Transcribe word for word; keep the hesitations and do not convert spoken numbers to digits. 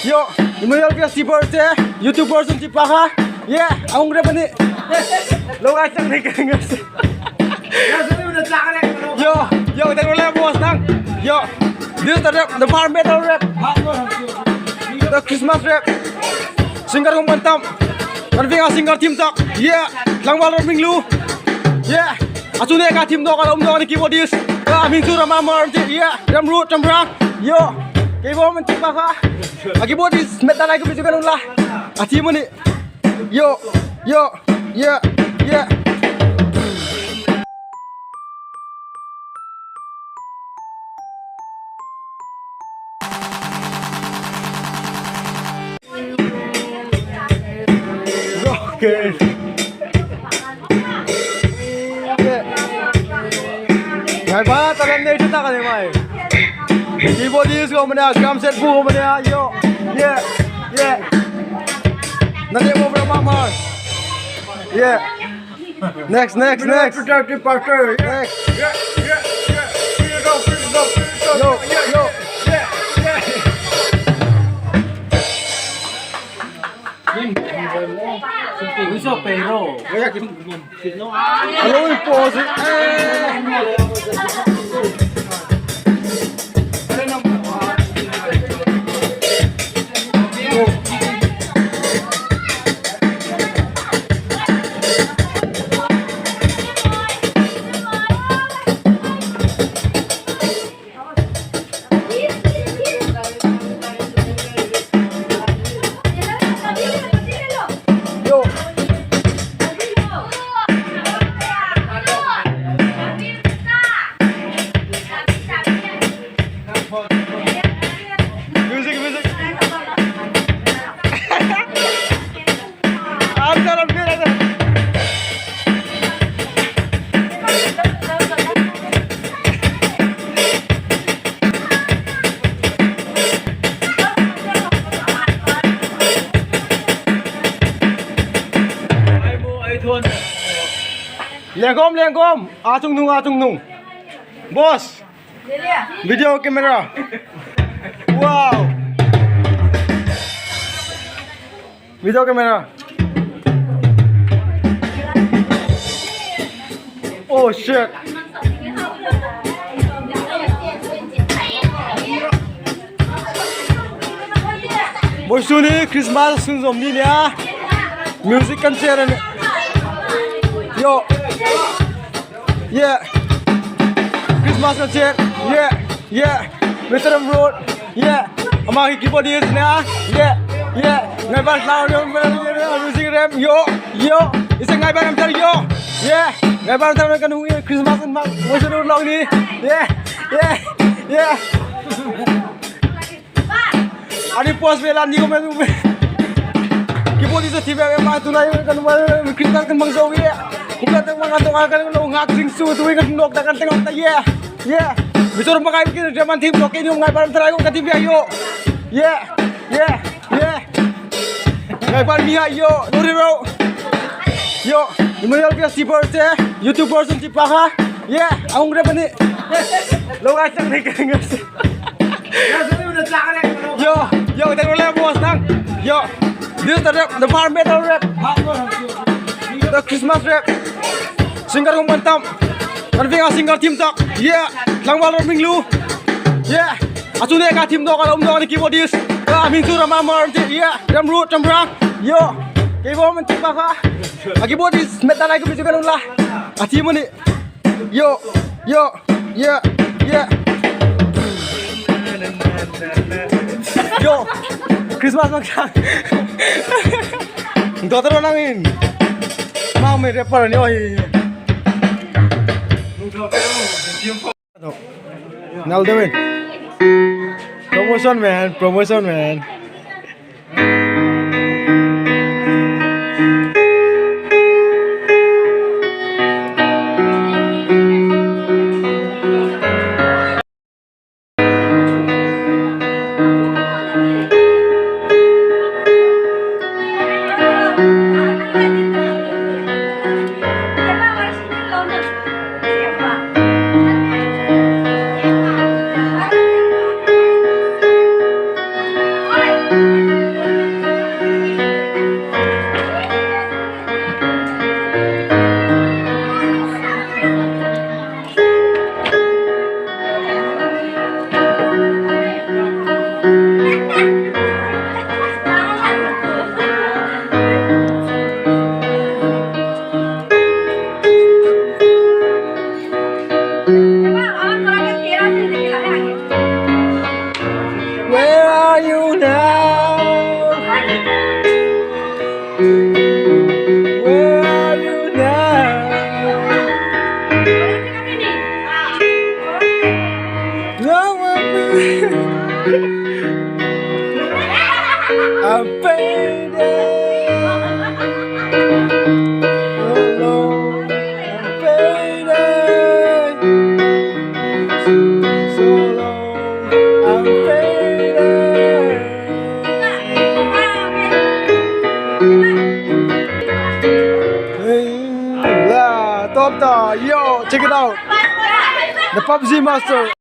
Yo, Emmanuel Festival te, YouTuber sun ti pa kha. Yeah, a hung rep a nih. Lo ngai tang nei ka ngai. Yo, yo, the role boss nang. Yo, this is the rep, the bar metal rep. The Christmas rep. Singer hung ban tam. Kan fieng a singer team tak. Yeah, tlangval Ramhminglu. Yeah. A chu ne ka team dawk a um dawk a nih keyboardist. Yeah, a hming chu Ramamar. Yeah, Ramrut, Ramrang. Yo, keyboard man ti pa kha. A keyboardist met ta lai ko bi chu kan um la. A team a nih. Yo, yo, yeah, yeah. Okay. Ngai ba, talent nei chu tak a ni mai. Keyboardist ko mania, drum set bu ko mania, yo. Yeah, yeah. Na demo bro mama. Yeah. Next, next, next. Protective pastor. Next. Yeah, yeah, yeah. Feel it up, feel it up, feel it up. Yo, yeah, yo. Yeah, yeah. Hello, pause. Music, music. Lengkhom, lengkhom. A chungnung, a chungnung. Boss. Video camera. Wow. Video camera. Oh shit. Boys, tuni Christmas sunzawm ni nia. Music kan chair a nih. Yo. Yeah. Christmas kan chair. Yeah. Yeah. Mister Ramrut. Yeah. Ama hi keyboardist na. Yeah. Yeah. Ngaibar tlang, music rem. Yo. Yo. Isa ngaibar am tar yo. Yeah. Ngaibar tar kan hu Christmas kan ma. Boys, tuni lo ni. Yeah. Yeah. Yeah. Ani pause ve la ni ko me. Keyboardist ti ve ma tu nai kan ma Christmas kan mang zo ye. Ku ka tang mang to kan lo ngak sing su tu kan nok ta kan teng ta ye. Ye. Mi sor ma kai ki je man thim to ke ni ngai bar trai ko ka ti ve yo. Ye. Ye. Ye. Ngaibar mi a yo. Nuri ro. Yo. Emmanuel Festival te, YouTuber sun ti pa kha. Ye. A hung rep a nih. Lo ngai tang nei ka ngai. Yo, yo, the role boss nang. Yo, this is the rep, the bar metal rep. The Christmas rep. Singer hung ban tam. Kan fieng a singer team tak. Yeah, tlangval Ramhminglu. Yeah. A chu ne ka team dawk a um dawk a nih keyboardist. Yeah, a hming chu Ramamar. Yeah, Ramrut, Ramrang. Yo, keyboard man ti pa kha. A keyboardist met ta lai ko bi chu kan um la. A team a nih. Yo, yo, yeah, yeah. Yo, Christmas mang sang. Daughter nangin. Mang me rapper ni oi. Nal Dewin. Promotion man, promotion man. Are you now? Where are you now? No one. I'm fading. Alone, I'm fading. So long, I'm fading. Hey, la, top ta, yo, check it out. The PUBG Master.